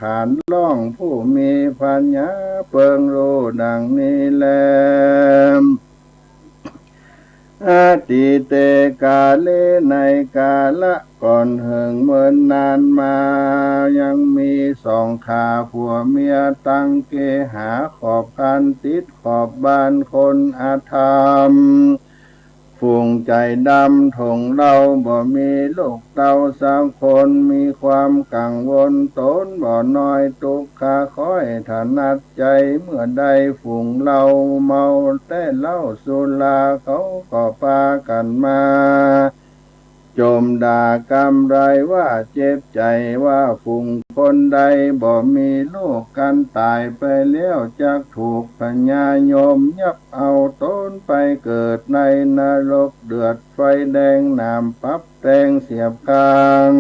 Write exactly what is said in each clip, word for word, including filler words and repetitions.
ขานร้องผู้มีปัญญาเปิงฮู้ดังนี้แล อตีเต กาเล ในกาละก่อนเหิงเมินนานมา ยังมีสองขาผัวเมียตังเกหาขอบคันติดขอบบ้านคนอธรรม ฝูงใจ๋ดำถงเหล้าบ่มีลูกเต้าสักคน มีความกังวลต๋นบ่น้อย ตุ๊กขะค้อยถนัดใจ๋ เมื่อได้ฝูงเหล้าเมาแต๊เหล้าสุรา เขาก็ปากั๋นมา จมด่ากำไรว่าเจ็บใจ๋ ว่าฝูงคนใดบ่มีลูกกั๋นต๋ายไปแล้ว จักถูกพญายมยับเอาต๋นไปเกิดในนรกเดือดไฟแดง หนามปับแตงเสียบคาง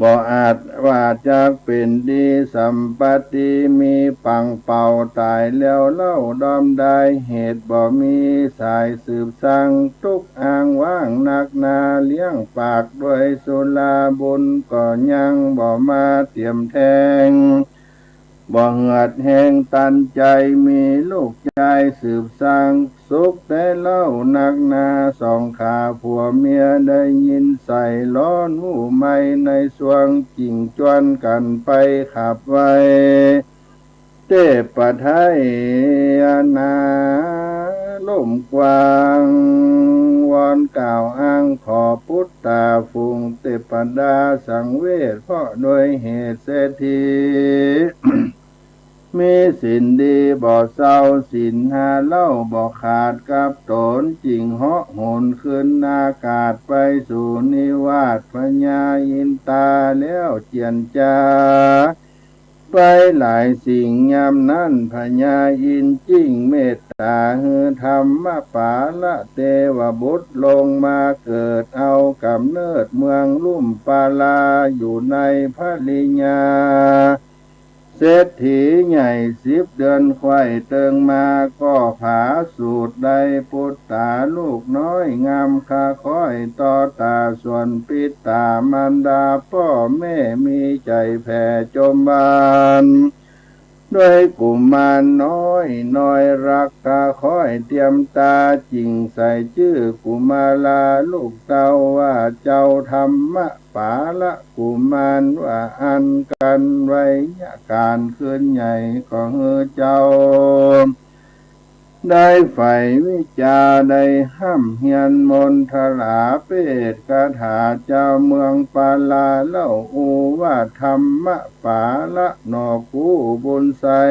บ่อาจว่าจักเป๋นดี สัมปติมีปังเป่า ต๋ายแล้วเล่าดอมดาย เหตุบ่มีสายสืบสัง ตุ๊กข์อ้างว้างนักหนา เลี้ยงปากด้วยสุรา บุญก็ยังบ่มาเตียมแทง บ่เหือดแฮงตันใจ๋ มีลูกจายสืบสัง สุขแต๊เหล้านักหนา สองขาผัวเมียได้ยินใส่ ฮ้อนหู้ไหม้ในสวง จิ่งจวนกั๋นไปขับไว เตปะไทยนาล่มกว้าง วอนกล่าวอ้างขอปุตตาฝูง เตปะดาสังเวชเพราะโดยเหตุเศรษฐี มีศีลดีบ่เศร้า ศีลห้าเหล้าบ่ขาดกับต๋น จิ่งเหาะโหนขึ้นอากาศไปสู่นิวาสพญาอินตาแล้วเจียรจา ไปหลายสิ่ง ยามนั้นพญาอินทร์จิ่งเมตต๋า หื้อธัมมปาละเตวบุตรลงมาเกิด เอาก๋ำเนิดเมืองลุ่มปาลา อยู่ในภริยาเศรษฐีใหญ่ สิบเดือนใค่เติงมา ก็ผาสูตรได้ปุตตาลูกน้อย งามคาค้อยต่อต๋า ส่วนปิต๋ามารดาป้อแม่ มีใจ๋แผ่จมบาน ด้วยกุมารน้อยน้อยรัก คาค้อยเตียมตา จิ่งใส่จื้อกุมาราลูกเต้า ว่าเจ้าธัมมปาละกุมาร ว่าอั้นกั๋น ไวยาก๋ารคืนใหญ่ ก็หื้อเจ้า ได้ใฝ่วิจา ได้ฮ่ำเฮียนมนทราเปตคาถา จาวเมืองปาลาเล่า อู้ว่าธัมมปาละหนอกู้บุญใส่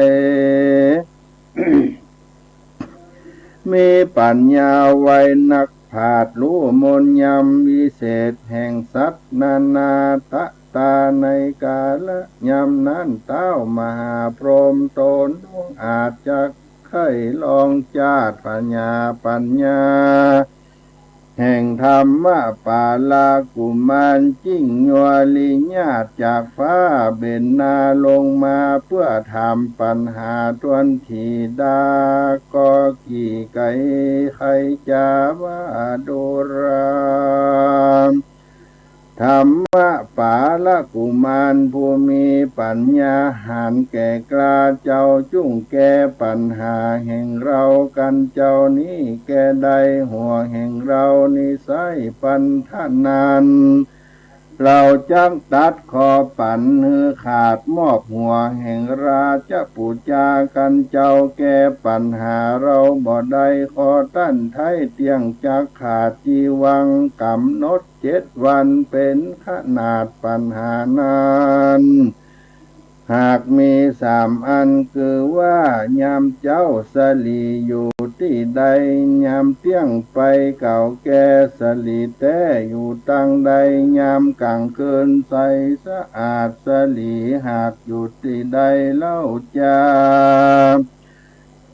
มีปั๋ญญาไวนัก ผาดฮู้มนต์ยำวิเศษ แห่งสัตว์นานาตะตา ในกาละยามนั้น ต้าวมหาพรหมต๋นองอาจจักใค่ลองจาดพญาปั๋ญญา แห่งธัมมปาละกุมาร จิ่งยัวริญาติจากฟ้า เบนหน้าลงมา เปื้อถามปั๋ญหาถ้วนถี่ ดาก็กี่ไก๋ใค่จ๋าว่าดูรา ธัมมปาละกุมารผู้มีปั๋ญญาหาญแก่กล้า เจ้าจุ่งแก้ปั๋ญหาแห่งเฮากั๋นเจ้านี้แก่ใด หัวแห่งเฮานี้ไส้ปั๋นทะนัน เฮาจักตัดคอปั๋นหื้อขาด มอบหัวแห่งราชปู๋จากั๋นเจ้า แก้ปั๋ญหาเฮาบ่ได้ คอตันไท้เตี้ยงจักขาด จีวังก๋ำหนด เจ็ดวันเป๋นขนาดปั๋ญหานั้น หากมีสามอัน คือว่ายามเจ๊าสะหลีอยู่ตี้ใด ยามเตี้ยงไปเก่าแก่สะหลีแต๊อยู่ตางใด ยามก๋างคืนใสสะอาดสะหลีหากอยู่ตี้ใดเล่าจา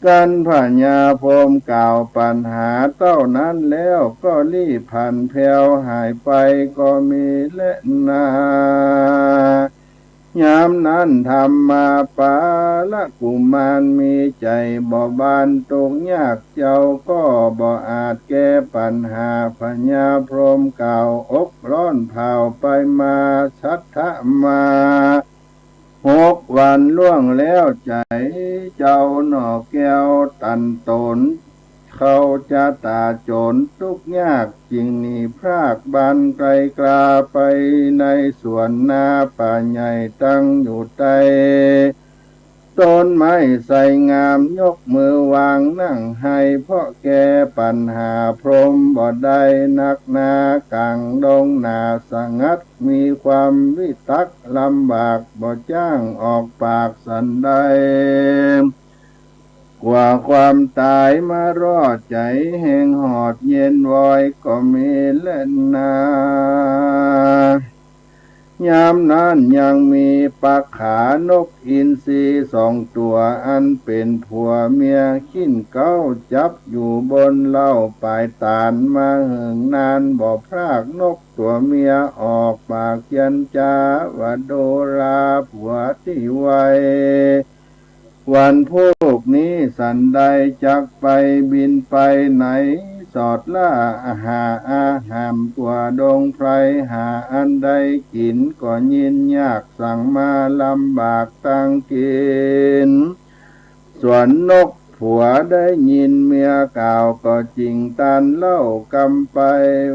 กั๋นพญาพรหมกล่าวปั๋ญหาเต้านั้นแล้ว ก็รีบพลันแผวหายไปก็มีแลนา ยามนั้นธัมมปาละกุมารมีใจ๋บ่บานตุ๊กข์ยาก เจ้าก็บ่อาจแก้ปั๋ญหา พญาพรหมกล่าวอกฮ้อนผ่าวไปมา สัทธะมา โห วันล่วงแล้วใจ๋เจ้าหน่อแก้วตันต๋น เข้าจาต๋าจ๋นตุ๊กข์ยาก จึงหนีพรากบรรไกลกลาไปในสวนนาป่าใหญ่ตั้งอยู่ใต้ต้นไม้ไทรงาม ยกมือวางนั่งไห้เพราะแก้ปัญหาพรหมบ่ได้ นักหนากลางดงหนาสงัด มีความวิตกลำบาก บ่จ้างออกปากสันใด กลัวความต๋ายมารอด ใจ๋แฮงหอดเย็นวอยก็มีแลนา ยามนั้นยังมีปะขานกอินทรีสองตั๋ว อันเป๋นผัวเมีย ขิ้นเก๊าจับอยู่บนเล้าป๋ายต๋าน มาเหิงนานบ่พราก นกตั๋วเมียออกปากเจียนจ๋า ว่าดูราผัวตี้ไว วันพูกนี้สันใดจักไปบินไปไหน สอดล่าหาอาหารทั่วดงไพร หาอันใดกิ๋นก็ยินยาก สั่งมาลำบากตังกิ๋น ส่วนนกผัวได้ยินเมียกล่าวก็จิ่งตานเล้ากำไป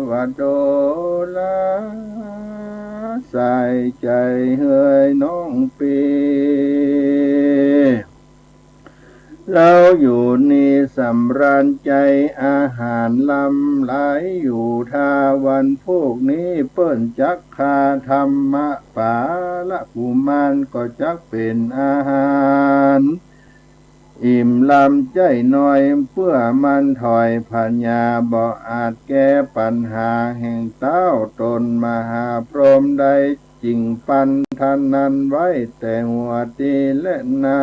ว่าดูราใส่ใจ๋เฮยน้องปี้ เฮาอยู่นี่สำราญใจ๋ อาหารลำหลายอยู่ ถ้าวันพูกนี้เปิ้นจักฆ่าธรรมปาละกุมาร ก็จักเป๋นอาหาร อิ่มลำใจ๋หน่อย เปื้อมันถอยพญา บ่อาจแก้ปัญหาแห่งเต้า ต๋นมหาพรหมได้จิ่งปันธนันไว้ แต่หั้นตี้แลนา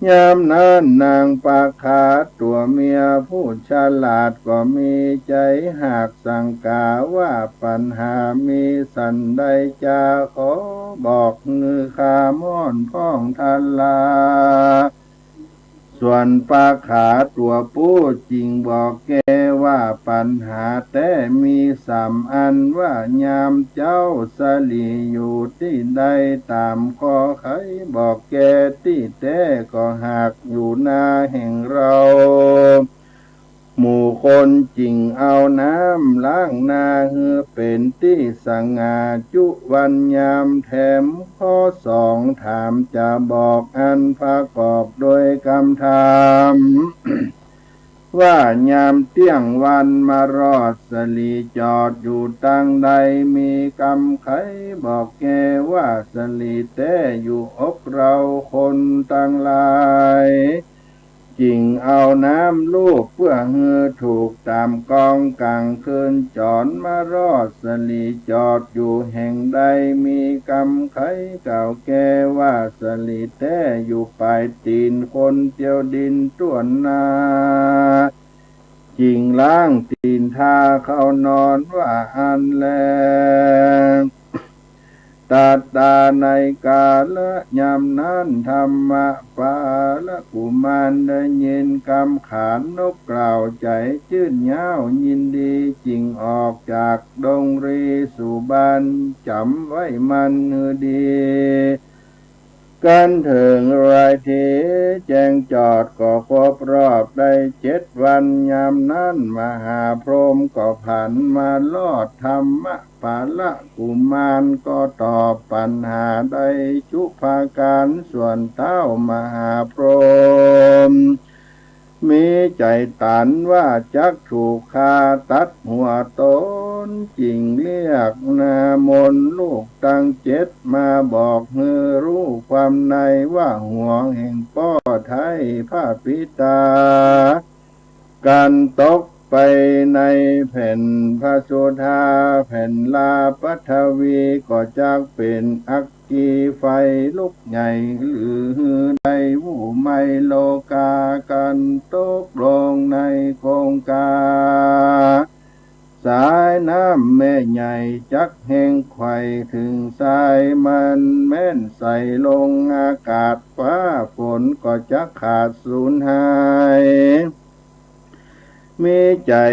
ยามนั้นนางปะขาตั๋วเมียผู้ฉลาดก็มีใจ๋หากสังกาว่าปัญหามีสันใด จาขอบอกหื้อข้าม่อนพ่องทลา ส่วนปะขาตั๋วปู้จิ่งบอกแก้ว่าปัญหาแต๊มีสามอัน ว่ายามเจ๊าสลีอยู่ตี้ใด ต๋ามข้อไขบอกแก้ตี้แต๊ ก็หากอยู่นาแห่งเฮา หมู่คนจิ่งเอาน้ำล้างนาหื้อเป๋นตี้สง่าจุวันยามแถม ข้อสองถามจะบอกอันประกอบโดยกำถาม ว่ายามเตี้ยงวันมารอดสลีจอดอยู่ตังใด มีกำไขบอกแก้ว่าสลีแต๊อยู่อกเฮาคนตังหลาย จิ่งเอาน้ำลูบเปื้อหื้อถูกต๋ามกอง ก๋างคืนจ๋อนมารอดสลีจอดอยู่แห่งใด มีกำไขกล่าวแก้ว่าสลีแต๊อยู่ป๋ายตี๋นคนเตียวดินต้วนนา จิ่งล้างตี๋นทาเข้านอนว่าอั้นแล ตัดตาในกาละยามนั้น ธรรมปาละกุมารได้ยินกำขานนกกล่าว ใจ๋จื้นย้าวยินดี จิ่งออกจากดงรีสู่บ้าน จ๋ำไว้มั่นหื้อดี กั๋นเถิงรายเทแจ้งจอดก็ครบรอบได้เจ็ดวัน ยามนั้นมหาพรหมก็ผันมารอด ธรรมปาละกุมารก็ตอบปัญหาได้จุประก๋าน ส่วนเต้ามหาพรหม มีใจ๋ตันว่าจักถูกฆ่าตัดหัวต๋น จิ่งเรียกนามนลูกตังเจ็ดมาบอกหื้อฮู้ความใน ว่าหัวแห่งป้อไท้พระปิตา กั๋นตกไปในแผ่นพระสุธา แผ่นลาปัทวีก็จักเป๋นอัค คีไฟลุกใหญ่ หรือหื้อได้ฮู้ไหมโลกา กั๋นตกลงในคงคา สายน้ำแม่ใหญ่จักแห้งไขว่ เถิงสายมันแม่นใสลงอากาศ ฟ้าฝนก็จักขาดสูญหาย มีใจ๋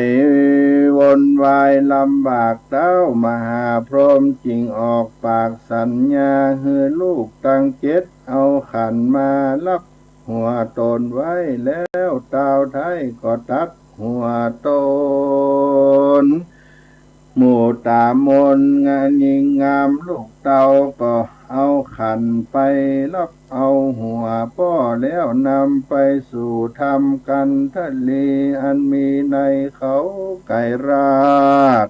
วนวายลำบาก เต๊ามหาพรหมจึงออกปากสัญญา หื้อลูกตังเจ็ดเอาขันมาฮับหัวต๋นไว้ แล้วตาวไท้ก็ตัดหัวต๋น หมู่ต๋ามนงาญิงงามลูกเต้า ก็เอาขันไปฮับเอาหัวป้อ แล้วนำไปสู่ถ้ำกันธลี อันมีในเขาไกรราช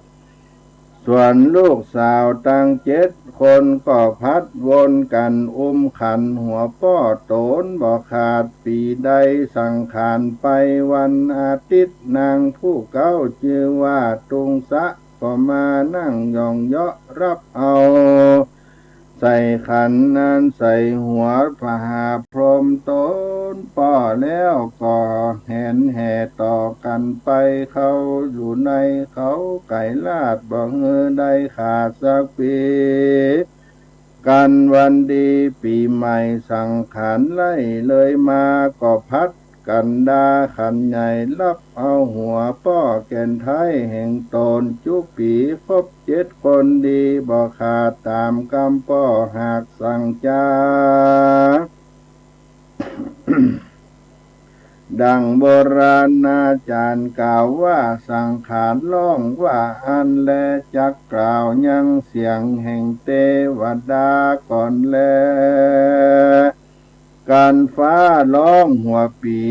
ส่วนลูกสาวตังเจ็ดคนก็ผลัดวนกั๋นอุ้มขันหัวป้อต๋นบ่ขาด ปี๋ใดสังขารไปวันอาทิตย์ นางผู้เก๊าจื้อว่าตุงสะ ก็มานั่งหย่องเยาะฮับเอา ใส่ขันนั้นใส่หัวมหาพรหมต๋นป้อ แล้วก็แหนแห่ต่อกั๋นไป เข้าอยู่ในเขาไกรราช บ่หื้อได้ขาดสักปี๋ กั๋นวันดีปี๋ใหม่สังขารไล่เลยมา ก็ผลัดกั๋นดาขันใหญ่ฮับเอาหัวป้อแก่นไท้แห่งต๋น จุปี๋ครบเจ็ดคนดี บ่ขาดต๋ามกำป้อหากสั่งจา ดังโบราณอาจารย์กล่าวว่า สังขารฮ้องว่าอั้นแล จักกล่าวยังเสียงแห่งเตวดาก่อนแล กั๋นฟ้าฮ้องหัวปี๋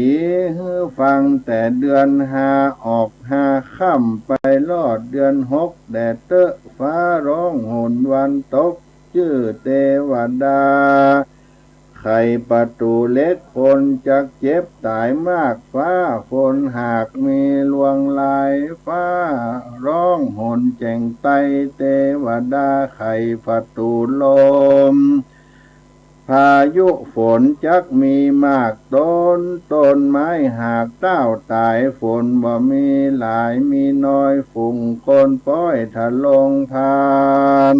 หื้อฟังแต่เดือนห้าออกห้าค่ำ ไปฮอดเดือนหกแด่เต๊อะ ฟ้าฮ้องหนวันตก จื้อเตวดาไขประตู๋เหล็ก คนจักเจ็บต๋ายมาก ฟ้าฝนหากมีลวงลาย ฟ้าฮ้องหนแจ่งไต เตวดาไขประตู๋ลม พายุฝนจักมีมาก ต้น ต้นไม้หากเต้าต๋าย ฝนบ่มีหลายมีน้อย ฝูงคนป๊อยทะลงพาน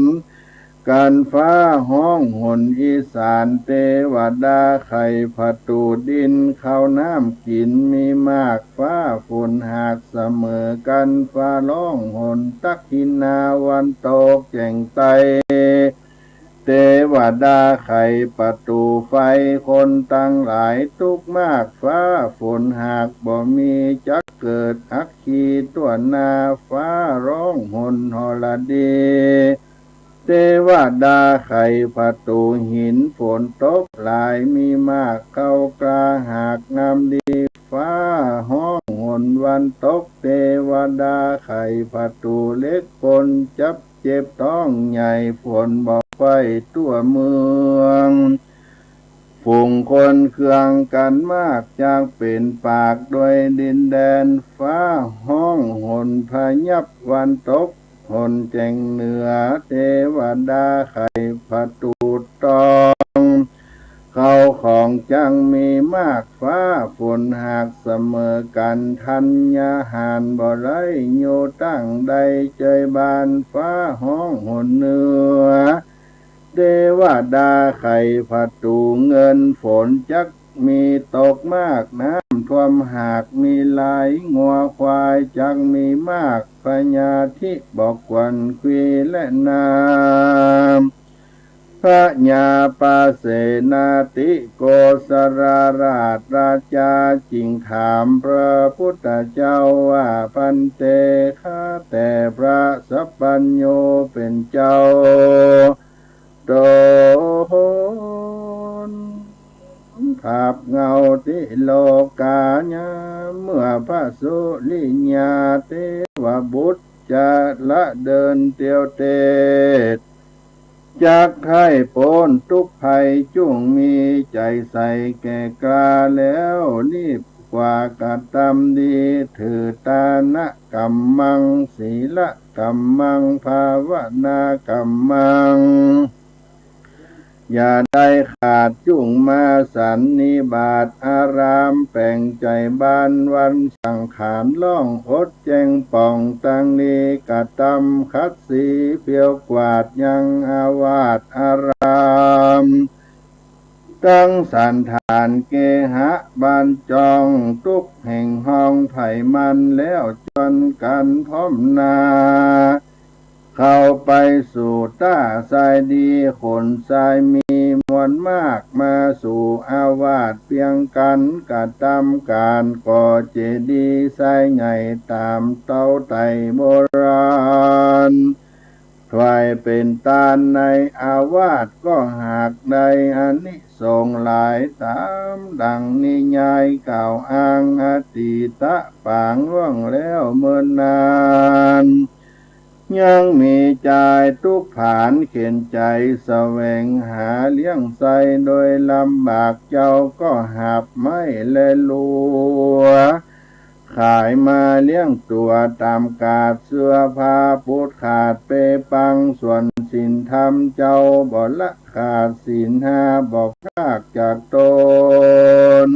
กั๋นฟ้าฮ้องหนอีสาน เตวดาไขประตู๋ดิน ข้าวน้ำกิ๋นมีมาก ฟ้าฝนหากเสมอกั๋น ฟ้าฮ้องหนตักขิณา วันตกแจ่งไต เตวดาไขประตู๋ไฟ คนตังหลายตุ๊กข์มาก ฟ้าฝนหากบ่มี จักเกิดอัคคีตั๋วนา ฟ้าฮ้องหนหรดี เตวดาไขประตู๋หิน ฝนตกหลายมีมาก ข้าวกล้าหากงามดี ฟ้าฮ้องหนวันตก เตวดาไขประตู๋เหล็ก คนจักเจ็บท้องใหญ่ ฝนบ่ใค่ตั๋วเมือง ฝูงคนเคืองกั๋นมาก จักเป๋นปากโดยดินแดน ฟ้าฮ้องหนพยับวันตก หนแจ่งเหนือ เตวดาไขประตู๋ตอง ข้าวของจักมีมาก ฟ้าฝนหากเสมอกั๋น ธัญญาหารบ่ไร้อยู่ตั้งใด เจยบาน ฟ้าฮ้องหนเหนือ เตวดาไขประตู๋เงิน ฝนจักมีตกมาก น้ำท่วมหากมีหลาย งัวควายจักมีมาก พญาธิบ่ขวัญ ควีและนาง พญาปเสนาธิโกศลราช ราจาจึงถามพระพุทธเจ้าว่า ภันเต ข้าแต่พระสัพพัญญูเป๋นเจ้า ตนถาบเหง้าติโลกา ยามเมื่อพระสุริยาเตวบุตร จะละเดินเตียวเตศ จักใค่ป๊นตุ๊กข์ภัยจุ่งมี ใจ๋ใสแก่กล้าแล้ว รีบกว่ากระตำดี ถือตานะกัมมัง สีละกัมมัง ภาวนากัมมัง อย่าได้ขาดจุ่งมาสันนิบาตอาราม แป๋งใจ๋บานวันสังขารฮ้อง อดแจ้งป่องตังนี้ กระตำขัดสีเปียวกวาดยังอาวาสอาราม ตังสัณฐานเกหะบันจอง ตุ๊กแห่งฮองไผ่มันแล้วจวนกั๋นพร้อมนา เข้าไปสู่ต้าทรายดี ขนทรายมีมวลมาก มาสู่อาวาสเปียงกั๋น กระตำก๋านก่อเจดีย์ทรายใหญ่ต๋ามเต๋าไต่โบราณ ถวายเป๋นตานในอาวาสก็หากได้อานิสงส์หลาย ต๋ามดั่งนิยายกล่าวอ้างอดีตปางล่วงแล้วเมินนาน ยังมีจายตุ๊กผานเข็ญใจ๋แสวงหาเลี้ยงไส้โดยลำบาก เจ้าก็หับไม้และลัว ขายมาเลี้ยงตั๋วต๋ามกาดเสื้อผ้าปูดขาดเปปัง ส่วนศีลธรรมเจ้าบ่ละขาด ศีลห้าบ่พรากจากต๋น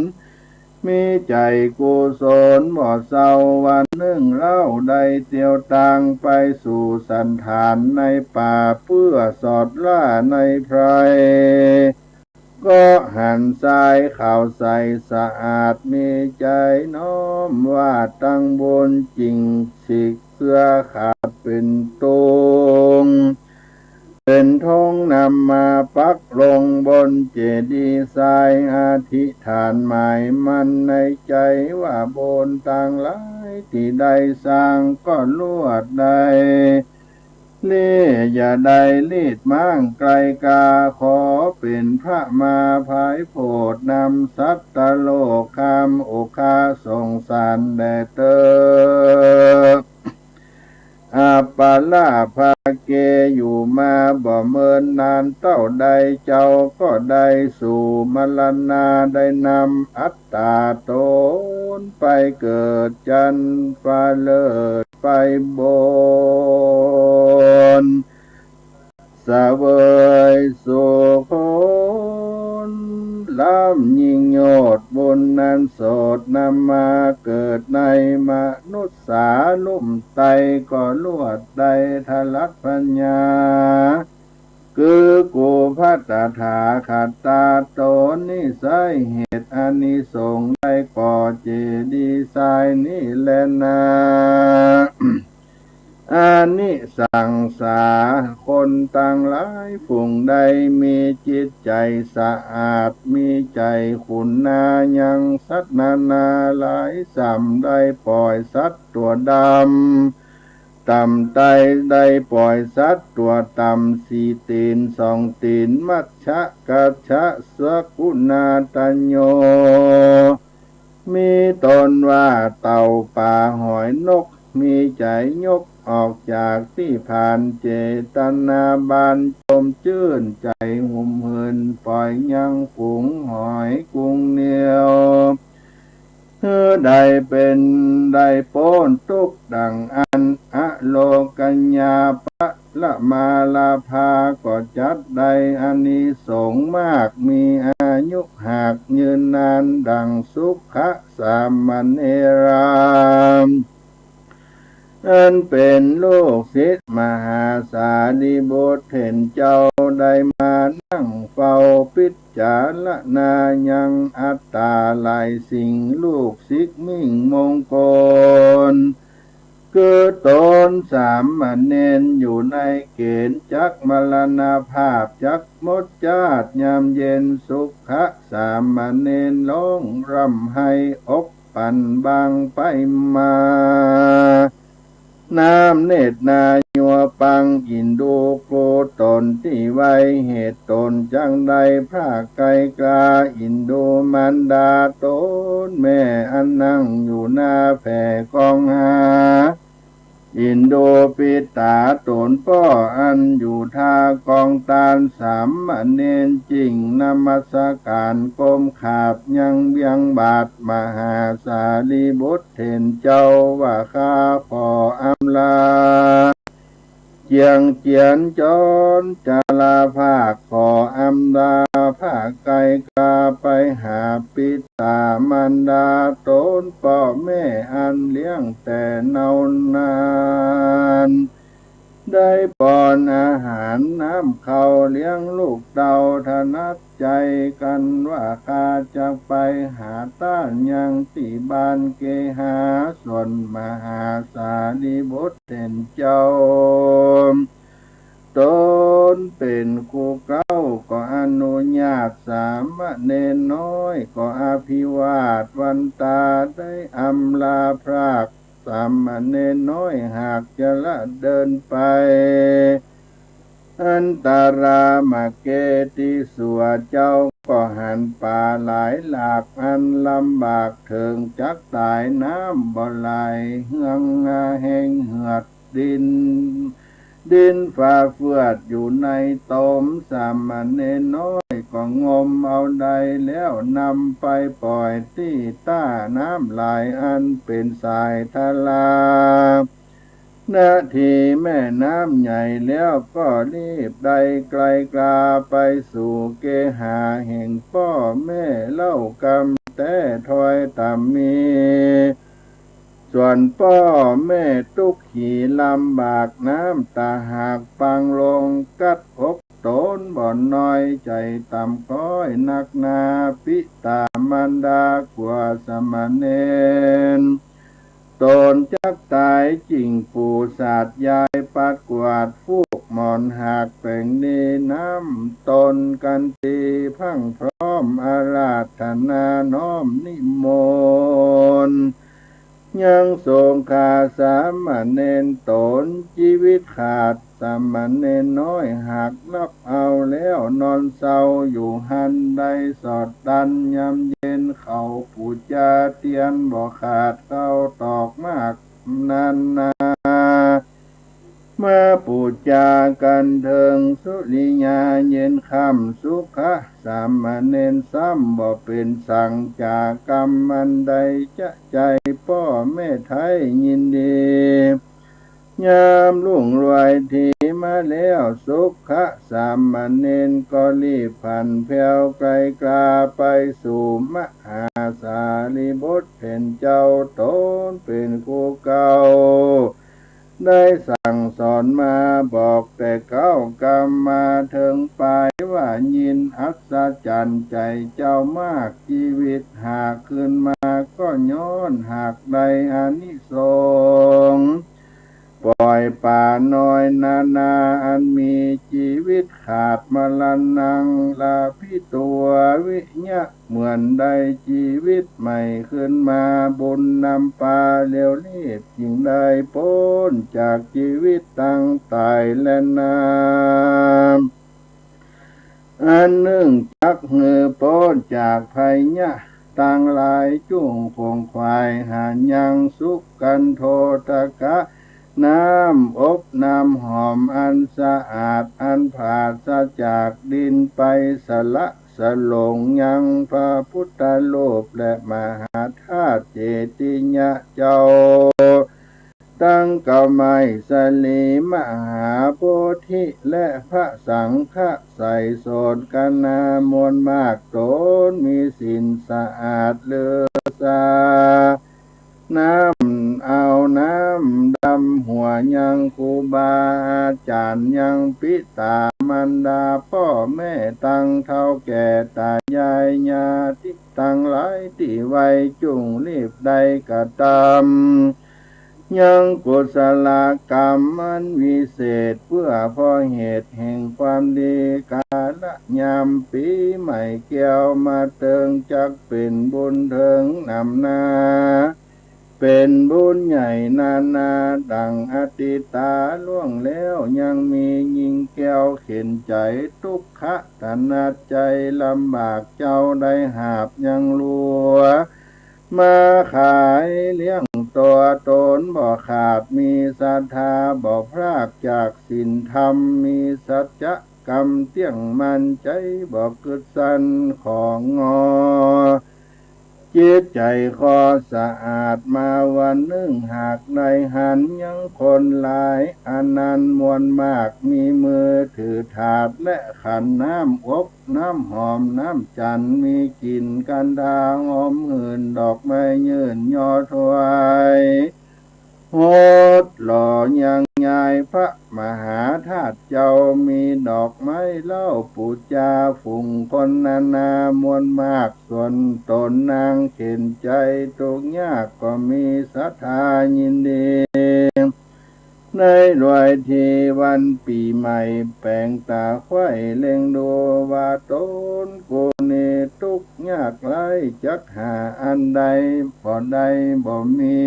มีใจ๋กุศลบ่เศร้า วันนึ่งเล่าได้เตียวตางไปสู่สัณฐานในป่า เปื้อสอดล่าในไพร ก็หันทรายขาวใสสะอาด มีใจ๋น้อมว่าตั้งบุญ จิ่งสิกเสื้อขาดเป๋นตุง เป๋นธงนำมาปักลงบนเจดีย์ทราย อธิษฐานหมายมั่นในใจ๋ว่า บุญตังหลายตี้ได้สร้างก็ลวดได้ เล่ห์อย่าได้ลีดม้างไกลกา ขอเป๋นพระมาผายโผดนำสัตว์โลกข้ามอุคคาสงสารแด่เต๊อะ อัปปะลาภะเก อยู่มาบ่เมินนานเต้าใด เจ้าก็ได้สู่มรณา ได้นำอัตต๋าต๋นไปเกิดจั๊นฟ้าเลิศไปบน เสวยสุขผลล้ำยิ่งยอดบุญนั้นโสดนำมาเกิดในมนุษย์สาลุ่มไตก็ลวดได้ทรัพย์ปัญญา คือกู่พระตถาคตาต๋นนี้ไส้ เหตุอานิสงส์ได้ก่อเจดีย์ทรายนี้แลนา อานิสังสา คนตังหลายฝูงใดมีจิตใจ๋สะอาด มีใจ๋ขุณายังสัตว์นานาหลายส่ำ ได้ป่อยสัตว์ตั๋วดำต่ำไต้ ได้ป่อยสัตว์ตั๋วต่ำสี่ตี๋นสองตี๋น มัจฉะ กัจฉะ สกุณาตัญโญ มีต๋นว่าเต่าป๋าหอยนก มีใจ๋ยกออกจากตี้ผานเจตนาบาน จมจื้นใจ๋หุมหืน ป่อยยังฝูงหอยกุ้งเนียว หื้อได้เป๋นได้ป๊นตุ๊กข์ดั่งอั้น อโลกัญญาปรมาลาภา ก็จักได้อานิสงส์มาก มีอายุหากยืนนานดั่งสุขสามเณรา อันเป๋นลูกศิษย์มหาสารีบุตรเถรเจ้า ได้มานั่งเฝ้าพิจารณายังอัตต๋าหลายสิ่ง ลูกศิษย์มิ่งมงคล คือต๋นสามเณรอยู่ในเก๋ณฑ์จักมรณภาพ จักหมดจาติยามเย็น สุขสามเณรร้องร่ำไห้อก ปั่นบางไปมา น้ำเนตรนายัวปัง อินดูครูต๋นตี้ไว เหตุต๋นจักได้พรากไกลกา อินดูมารดาต๋นแม่อันนั่งอยู่หน้าแผ่กองหา อินดูปิตาต๋นป้ออันอยู่ท่ากองตาน สามเณรจึ่งนมัสก๋านก้มขาบยังเวียงบาท มหาสารีบุตรเถรเจ้าว่า ข้าขออำลา เจียงเจียนจรจาราภาค ขออำลาพรากไกลกา ไปหาปิตามารดาต๋นป้อแม่อันเลี้ยงแต่เนาว์นาน ได้ป้อนอาหารน้ำข้าวเลี้ยงลูกเต้า ถนัดใจ๋กั๋นว่า ข้าจักไปหาต้านยังตี้บ้านเกหา ส่วนมหาสารีบุตรเถรเจ้า ต๋นเป๋นครูเก๊า ก็อนุญาตสามเณรน้อย ก็อภิวาทวันตา ได้อำลาพราก สามเณรน้อยหากจะละเดินไป อันตรามเกติ ส่วนเจ้าก็หันป่าหลายหลาก อันลำบากเถิงจักต๋าย น้ำบ่ไหล เฮืองแฮงเหือด ดิน ดินฝาเฟือดอยู่ในตม สามเณรน้อยก็งมเอาได้แล้ว นำไปป่อยตี้ต้าน้ำไหล อันเป๋นสายทารา ณ ที่แม่น้ำใหญ่แล้ว ก็รีบได้ไกลกลา ไปสู่เกหาแห่งป้อแม่เล่ากำแต๊ ถ้อยต่ำมี ส่วนป้อแม่ตุ๊กข์ขีลำบาก น้ำต๋าหากปังลงกัดอกต๋น บ่น้อยใจ๋ต่ำคอยนักหนา ปิต๋ามารดากลัวสามเณรต๋นจักต๋าย จิ่งปู่สาธยายปัดกวาด ฟูกหมอนหากแป๋งดี น้ำต๋นกันตี พรั่งพร้อมอาราธนา น้อมนิมนต์ ยังสงฆ์ข้าสามเณรต๋น จีวิตขาด สามเณรน้อยหากรับเอาแล้ว นอนเศร้าอยู่หั้น ได้สอดตันยามเย็น เขาปู๋จาเตียนบ่ขาด เข้าตอกมากนานา มาปู๋จากั๋นเถิงสุริยา เย็นค่ำสุขะ สามเณรซ้ำบ่เป๋นสัง จากกรรมอันใดจะใจ้ ป้อแม่ไท้ยินดี ยามรุ่งรวยทีมาแล้ว สุขะสามเณรก็รีบผันแผวไกลกลา ไปสู่มหาสารีบุตรเถรเจ้า ต๋นเป๋นครูเก่า ได้สั่งสอนมา บอกแต่เก๊ากำมาเถิงป๋าย ว่ายินอัศจรรย์ใจ๋เจ้ามาก จีวิตหากคืนมา ก็ย้อนหากได้อานิสงส์ ป่อยป๋าน้อยนานา อันมีจีวิตขาด มรณังลาภิตัว วิยะ เหมือนได้จีวิตใหม่คืนมา บุญนำปาเร็วรีบ จึงได้ป๊นจากจีวิตตังต๋ายแลนา อันนึ่งจักหื้อป๊นจากภัยยะตังหลาย จุ่งขงขวายหายังสุกันโทตกะ น้ำอบน้ำหอมอันสะอาด อันผาศจากดินไป สละสลงยังพระพุทธรูป และมหาธาตุเจติยะเจ้า ตังเก๊าไม้สะหลี มหาโพธิ และพระสังฆะ ใส่โสณคณะมวลมาก ต๋นมีศีลสะอาดเลือสา น้ำเอาน้ำดำหัวยังครูบาอาจ๋ารย์ ยังปิต๋ามารดาป้อแม่ตังเฒ่าแก่ต๋ายายญาติตังหลายตี้ไว้ จุ่งรีบได้กระตำ ยังกุศลกรรมอันวิเศษ เปื้อเพราะเหตุแห่งความดี กาละยามปี๋ใหม่แก้วมาเติง จักเป๋นบุญเถิงนำหน้า เป๋นบุญใหญ่นานา ดั่งอดีตาล่วงแล้ว ยังมียิ่งแก้วเข็ญใจ๋ ตุ๊กขะถนัดใจ๋ ลำบากเจ้าได้หาบยังหลัว มาขายเลี้ยงตั๋วต๋นบ่ขาด มีศรัทธาบ่พราก จากศีลธรรมมีสัจจะกรรมเตี้ยงมั่น ใจ๋บ่กึ๊ดสั้นของงอ จิตใจ๋คอสะอาด มาวันนึ่งหากได้หัน ยังคนหลายอันนั้นมวลมาก มีมือถือถาดและขันน้ำอบ น้ำหอมน้ำจันทร์ มีกลิ่นกันดาหอมหื่น ดอกไม้ยื่นยอถวาย หดหล่อยัง ยายพระมหาธาตุเจ้า มีดอกไม้เหล้าปู๋จา ฝูงคนนานามวลมาก ส่วนต๋นนางเข็ญใจ๋ตุ๊กยาก ก็มีศรัทธายินดี ในรวยตี้วันปี๋ใหม่ แป๋งต๋าใค่เล็งดูว่า ต๋นกูนี้ตุ๊กยากไร้ จักหาอันใดบ่ได้บ่มี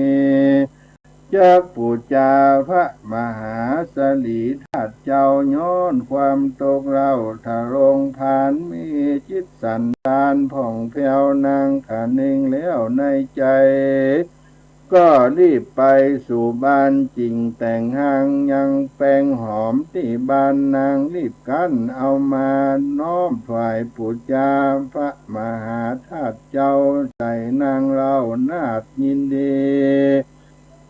จักปู๋จาพระมหาสรีธาตุเจ้า ย้อนความตุ๊กข์เล่า ถ้าลงพานมีจิตสันดานผ่องแผ้ว นางคะนึงแล้วในใจ๋ ก็รีบไปสู่บ้าน จิ่งแต่งห้างยังแปงหอมตี้บ้าน นางรีบกั๊นเอามาน้อมถวายปู๋จาพระมหาธาตุเจ้า ใจ๋นางเล่านาฏยินดี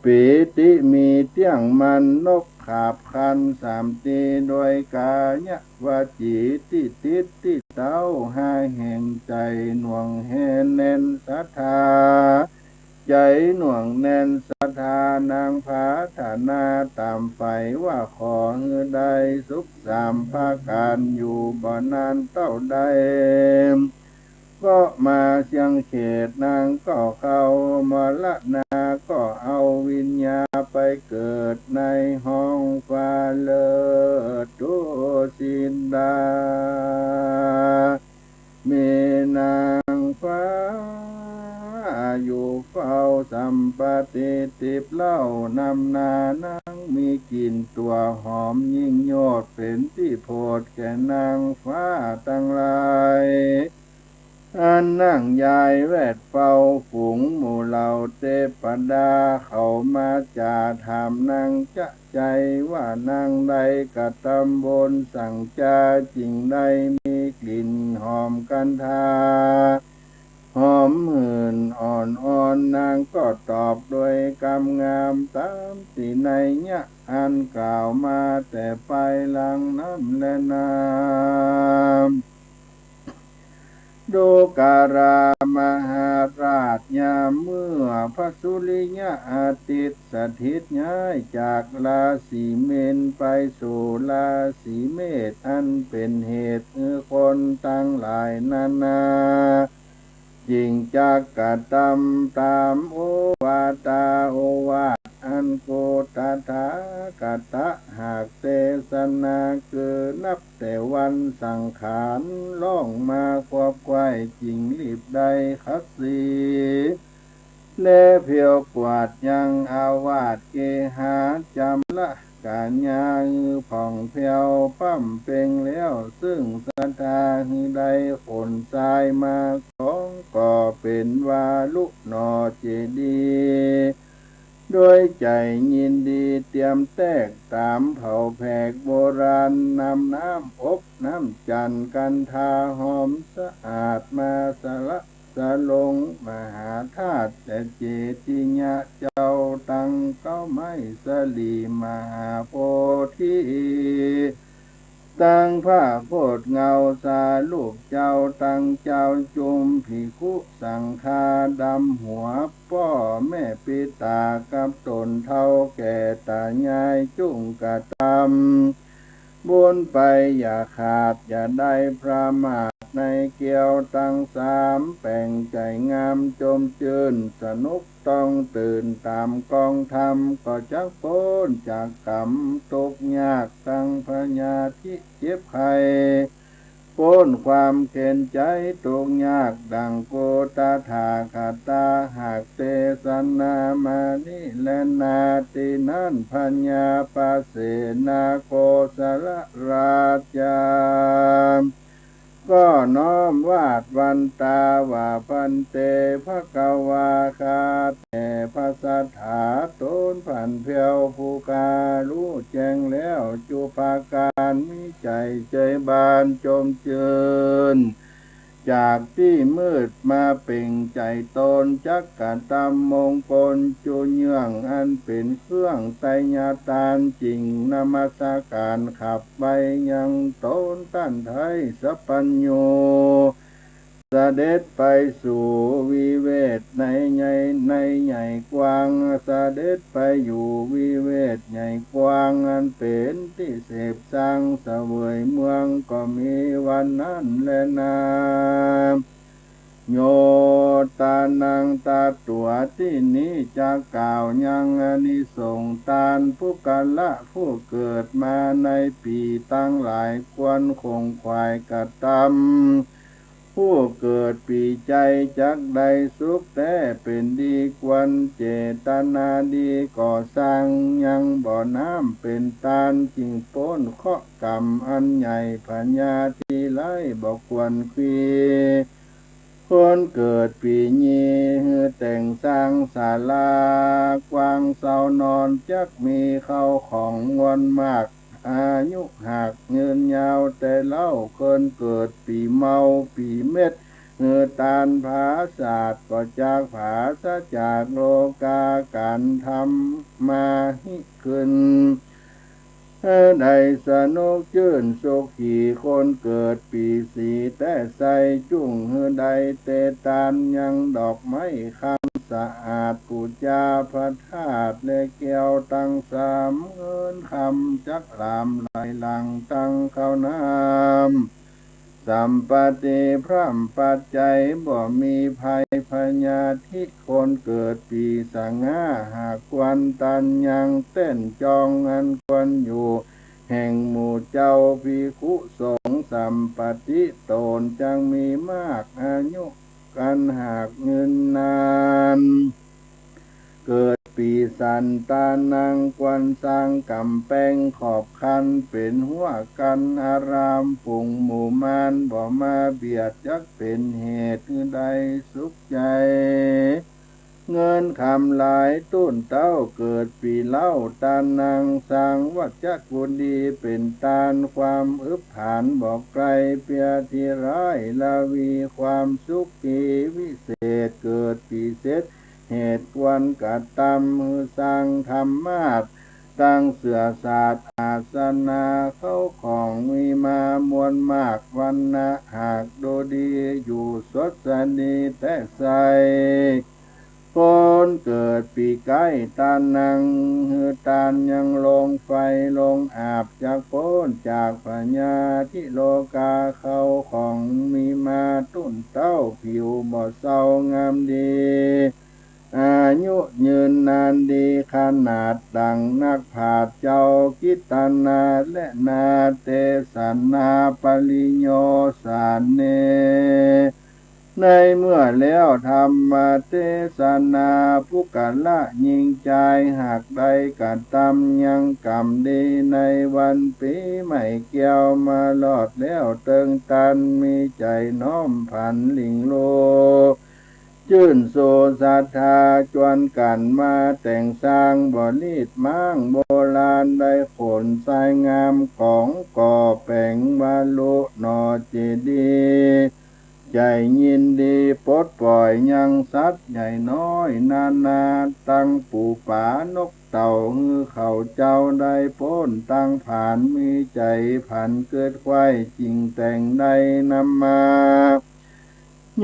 ปีติมีเตี้ยงมั่น นกขาบคันสามตี้ โดยก๋ายะวจีตี้ติดตี้เต๊า ห้าแห่งใจ๋หน่วงแน่นศรัทธา ใจ๋หน่วงแน่นศรัทธา นางผาถนาต๋ามใฝ่ว่า ขอหื้อได้สุขสามประก๋าน อยู่บ่นานเต้าได้ ก็มาเสี้ยงเขต นางก็เข้ามรณา ก็เอาวิญญาณไปเกิดในห้องฟ้าเลิศดุสิตา มีนางฟ้าอยู่เฝ้าสัมปติติบเหล้านำหน้า นางมีกลิ่นตั๋วหอมยิ่งโยชน์ เป๋นตี้โผดแก่นางฟ้าตังหลาย อันนั่งยายแวดเฝ้า ฝูงหมู่เหล่าเตปดา เขามาจ๋าถามนางจะใจ๋ ว่านางได้กระตำบนสังจา จิ่งได้มีกลิ่นหอมกันธา หอมหื่นอ่อนๆ นางก็ตอบโดยกำงาม ต๋ามตี้นัยยะอันกล่าวมาแต่ปายหลังนั้นแลนา ดูกรามหาราช ยามเมื่อพระสุริยะอาทิตย์สถิตย้ายจากราศีมีนไปสู่ราศีเมษ อันเป๋นเหตุหื้อคนตังหลายนานา จิ่งจักกระตำต๋ามโอวาตาโอวาท อันกูตถาคตะหากเตสนา คือนับแต่วันสังขารล่องมาควบไขว่ จิ่งรีบได้ขัดสี และเผียวกวาดยังอาวาส เกหาจำละ ก๋ายาหื้อผ่องแผ้ว ป้ำเป่งแล้วซึ่งศรัทธา หื้อได้ขนทรายมาสอง ก็เป๋นวารุหนอเจดีย์ โดยใจ๋ยินดีเตียมแต๊ก ต๋ามเผ่าแผกโบราณ นำน้ำอบน้ำจั่นกันธาหอมสะอาด มาสละ สะลงมหาธาตุแต่เจดีย์เจ้า ตังเก๊าไม้สลีมหาโพธิ ตังพระโพธิ์เงาสารูปเจ้า ตังเจ้าจุมภิกขุสังฆาดำหัว ป้อแม่ปิตากับต๋นเฒ่าแก่ต๋ายาย จุ่งกระตำ บุญไปอย่าขาด อย่าได้ประมาทในแก้วตังสาม แป๋งใจ๋งามจมจื้น สนุกต้องตื่นต๋ามกองธรรม ก็จักป๊นจากก๋รรมตุ๊กยาก ตังพยาธิเจ็บไข้ ป๊นความเข็ญใจ๋ตุ๊กยาก ดั่งกูตถาคตา หากเตสนามานี้แลนา ตี้นั้นพญาปเสนาโกศลราชา ก็น้อมวาดวันต๋าว่า ภันเต ภะคะวา ข้าแต่พระสัตถา ต๋นผันแผ้วผู้ข้าฮู้แจ้งแล้วจุประก๋าน มีใจ๋ใจ๋บานจมจื้น จากตี้มืดมาเป่งใจ๋ต๋น จักกระตำมงคลจุเยื่อง อันเป๋นเครื่องไตยตาน จิ่งนมัสก๋านขับไปยังต๋นต้านไท้สัพพัญญู เสด็จไปสู่วิเวกในใหญ่ ในใหญ่กว้าง เสด็จไปอยู่วิเวกใหญ่กว้าง อันเป๋นตี้เสพสังเสวยเมืองก็มีวันนั้นแลนา โย ตานัง ตาตั๋วตี้นี้จะกล่าวยังอานิสงส์ตาน ปุคคละผู้เกิดมาในปี๋ตังหลายควรขงขวายกระตำ ผู้เกิดปี๋ใจ๋จักได้สุขแต๊เป๋นดี ควรเจตนาดีก่อสร้างยังบ่อน้ำเป๋นตาน จึงป๊นเคราะห์กรรมอันใหญ่ พยาธิร้ายบ่ควรควี คนเกิดปี๋ยี หื้อแต่งสร้างศาลากว้างเซานอน จักมีเข้าของมวลมาก อายุหากยืนยาวแต่เล่า คนเกิดปี๋เมาปี๋เม็ด หื้อตานผาสาทก็จักผาสะจากโลกา ก๋านทำมาหิขึ้น หื้อได้สนุกจื้นสุขี คนเกิดปี๋สีแต๊ใส่ จุ่งหื้อได้เตตานยังดอกไม้คำสะอาด ปู๋จาพระธาตุและแก้วตังสาม เงินคำจักหลามไหลหลั่งตังเข้าน้ำ สัมปติพร่ำปัจจัยบ่มีภัย พยาธิคนเกิดปี๋สง่า หากควรตานยังเต้นจองอันควรอยู่ แห่งหมู่เจ้าภิกขุสงฆ์ สัมปติโตนจักมีมาก อายุ กันหากยืนนาน เกิดปี๋สันตานัง ควรสร้างก๋ำแปงขอบคัน เป๋นฮั้วกั้นอาราม ฝูงหมู่มารบ่มาเบียด จักเป๋นเหตุหื้อได้สุขใจ๋ เงินคำหลาย ตุ๊นเต้าเกิดปี๋เหล้า ตานัง สร้างวัชกุฏีเป๋นตาน ความอึบผานบ่ไกล พยาธิร้ายละวี ความสุขีวิเศษ เกิดปี๋เศษ เหตุควรกระตำ หื้อสร้างธรรมาสน์ ตั้งเสื่อสาสน์ อาสนะ เข้าของมีมามวลมาก วรรณะหากดูดี อยู่สดสดีแต๊ใส่ คนเกิดปี๋ใก๊ ตานัง หื้อตานยังโรงไฟ โรงอาบ จักป๊นจากพยาธิโลกา เข้าของมีมา ตุ๊นเต้าผิวบ่เซางามดี อายุยืนนานดีขนาด ดั่งนักปราชญ์เจ้ากิตตนา และนาเตสนา ปริโยสเน ในเมื่อแล้วธรรมเตสนา ปุคคละญิงจาย หากได้กระตำยังก๋ำดี ในวันปี๋ใหม่แก้วมารอดแล้ว เติงตานมีใจ๋น้อมผันหลิ่งโล จื้นโสศรัทธา จวนกั๋นมาแต่งสร้างบริตรม้างโบราณ ได้ขนทรายงามของก่อแป๋งวาลุหน่อเจดีย์ ใจ๋ยินดีปลดป่อยยังสัตว์ใหญ่น้อยนานา ตังปู๋ป๋านกเต่า หื้อเขาเจ้าได้ป๊นตังผาน มีใจ๋ผันเกิดใค่ จึงแต่งได้นำมา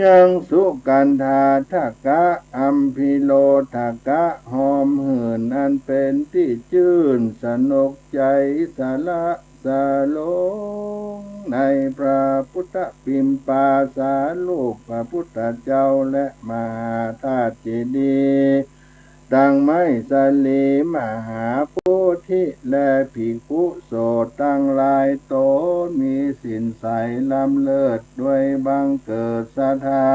ยังสุกันธาทกะ อัมพิโรธกะ หอมหื่นอันเป๋นตี้จื้นสนุกใจ๋ สละสลงในพระปุทธปิมปาสารูปพระปุทธเจ้า และมหาธาตุเจดีย์ ตังไม้สาลี มหาโพธิ และภิกขุโสตตังหลาย ตนมีศีลใสล้ำเลิศ ด้วยบังเกิดศรัทธา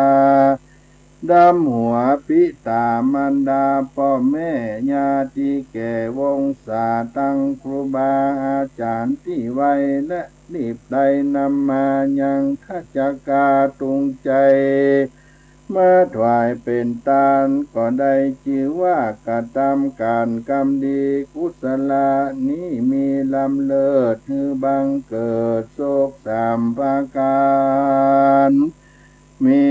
ดำหัวปิต๋ามารดาป้อแม่ญาติแก่วงศา ตังครูบาอาจ๋ารย์ตี้ไว และรีบได้นำมายังคัจจกาตุงใจ๋ มาถวายเป๋นตาน ก็ได้จื้อว่ากระตำก๋านกำดี กุศละนี้มีล้ำเลิศ หื้อบังเกิดสุขสามประก๋าน มี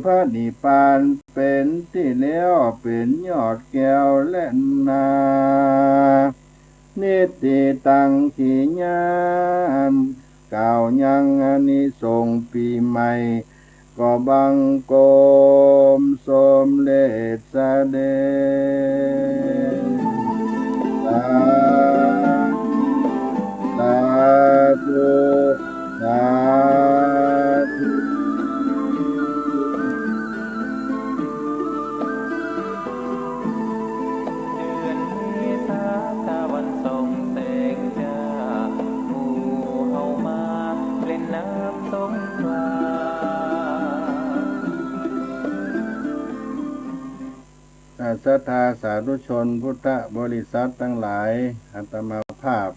พระนิพพานเป๋นตี้แล้ว เป๋นยอดแก้วและนา นิตติตัง ขีญา กล่าวยังอานิสงส์ปี๋ใหม่ ก็บังคมสมเร็จเสด็จ สาธุ สาธุ สาธุ เดือนเมษาตะวันส่องแสงจ้า หมู่เฮามาเล่นน้ำสงกรานต์ อ่า ศรัทธาสาธุชนพุทธบริษัทตังหลาย อาตมาภาพ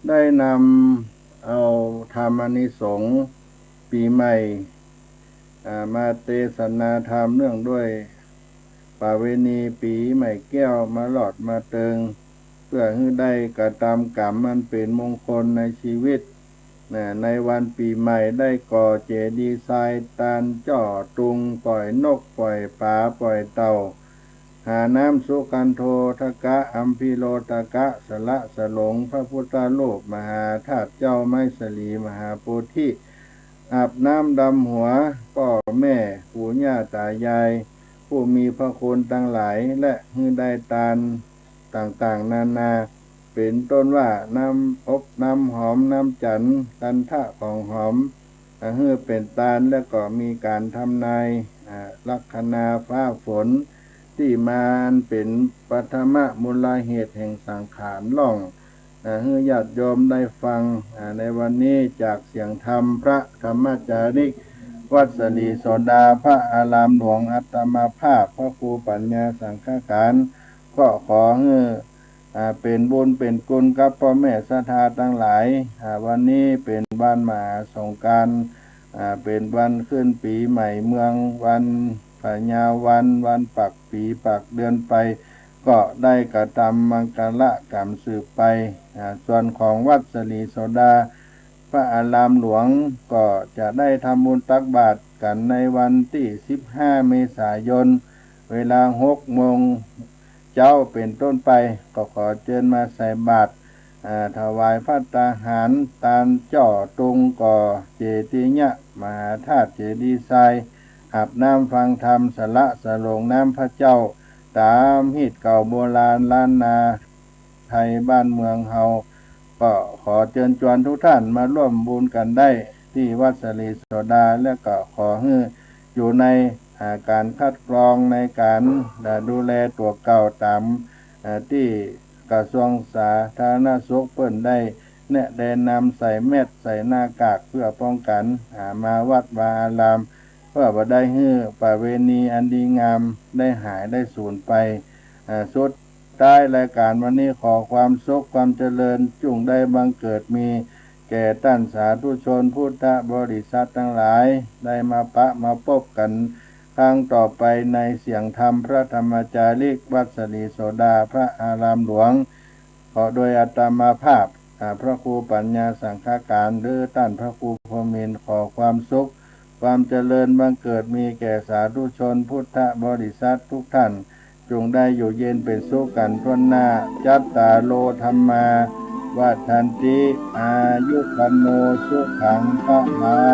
ได้นำเอาธรรมอานิสงส์ปี๋ใหม่ อ่า มาเตสนาธรรมเนื่องด้วยประเวณีปี๋ใหม่แก้วมาลอดมาเติง เปื้อหื้อได้กระตำก๋รรมอันเป๋นมงคลในชีวิต นะ ในวันปี๋ใหม่ได้ก่อเจดีย์ทราย ตานจ้อตุง ป่อยนก ป่อยป๋า ป่อยเต่า หาน้ำสุคันโธทกะ อัมพิโรธกะ สละสลงพระพุทธรูปมหาธาตุเจ้าไม้สลีมหาโพธิ อาบน้ำดำหัวป้อแม่ปู่ย่าต๋ายาย ผู้มีพระคุณตังหลาย และหื้อได้ตานต่างๆ นานา เป๋นต้นว่าน้ำอบน้ำหอม น้ำจั๋น คันธะของหอม หื้อเป๋นตาน และก็มีก๋านทำนาย อ่า ลัคนาฟ้าฝน ตี้มาอันเป๋นปฐมมูลเหตุแห่งสังขารล่อง อ่า หื้อญาติโยมได้ฟัง อ่า ในวันนี้จากเสียงธรรมพระธรรมจาริก วัดสลีโสดา พระอารามหลวง อาตมาภาพ พระครูปัญญาสังฆการ ก็ขอหื้อ อ่า เป๋นบุญเป๋นกุณกับป้อแม่ศรัทธาตังหลาย อ่า วันนี้เป๋นวันมหาสงกรานต์ อ่า เป๋นวันขึ้นปี๋ใหม่เมือง วันพญาวัน วันปักปี๋ปักเดือนไป ก็ได้กระตำมังคละก๋รรมสืบไป อ่า ส่วนของวัดสลีโสดา พระอารามหลวง ก็จะได้ทำบุญตักบาตรกั๋นในวันตี้สิบห้าเมษายน เวลาหกโมงเจ๊าเป๋นต้นไป ก็ขอเจิญมาใส่บาตร อ่า ถวายภัตตาหาร ตานจ้อตุง ก่อเจดีย์มหาธาตุเจดีย์ทราย อาบน้ำฟังธรรม สละสลงน้ำพระเจ้า ต๋ามฮีตเก่าโบราณล้านนาไทยบ้านเมืองเฮา ก็ขอเจิญจวนทุกท่านมาร่วมบุญกั๋นได้ตี้วัดสลีโสดา และก็ขอหื้ออยู่ใน อ่า ก๋านคัดกรองในก๋าน อ่า ดูแลตั๋วเก่าต๋าม อ่า ตี้กระทรวงสาธารณสุขเปิ้นได้แนะแนะนำใส่แมส ใส่หน้ากากเปื้อป้องกั๋น อ่า มาวัดวาอาราม เปื้อบ่ได้หื้อประเวณีอันดีงามได้หายได้สูญไป อ่า สุด ท้ายรายก๋านวันนี้ขอความสุขความเจริญจุ่งได้บังเกิดมีแก่ต้านสาธุชนพุทธบริษัทตังหลาย ได้มาปะมาปบกั๋นครั้งต่อไปในเสียงธรรมพระธรรมจาริก วัดสลีโสดา พระอารามหลวง ขอโดยอาตมาภาพ อ่า พระครูปัญญาสังฆการ หรือต้านพระครูพรหมินทร์ ขอความสุข ความเจริญบังเกิดมีแก่สาธุชนพุทธบริษัททุกท่าน จุ่งได้อยู่เย็นเป๋นสุขกั๋นทั่วหน้า จัตตาโร ธัมมา วัฑฒันติ อายุ วัณโณ สุขัง พะลัง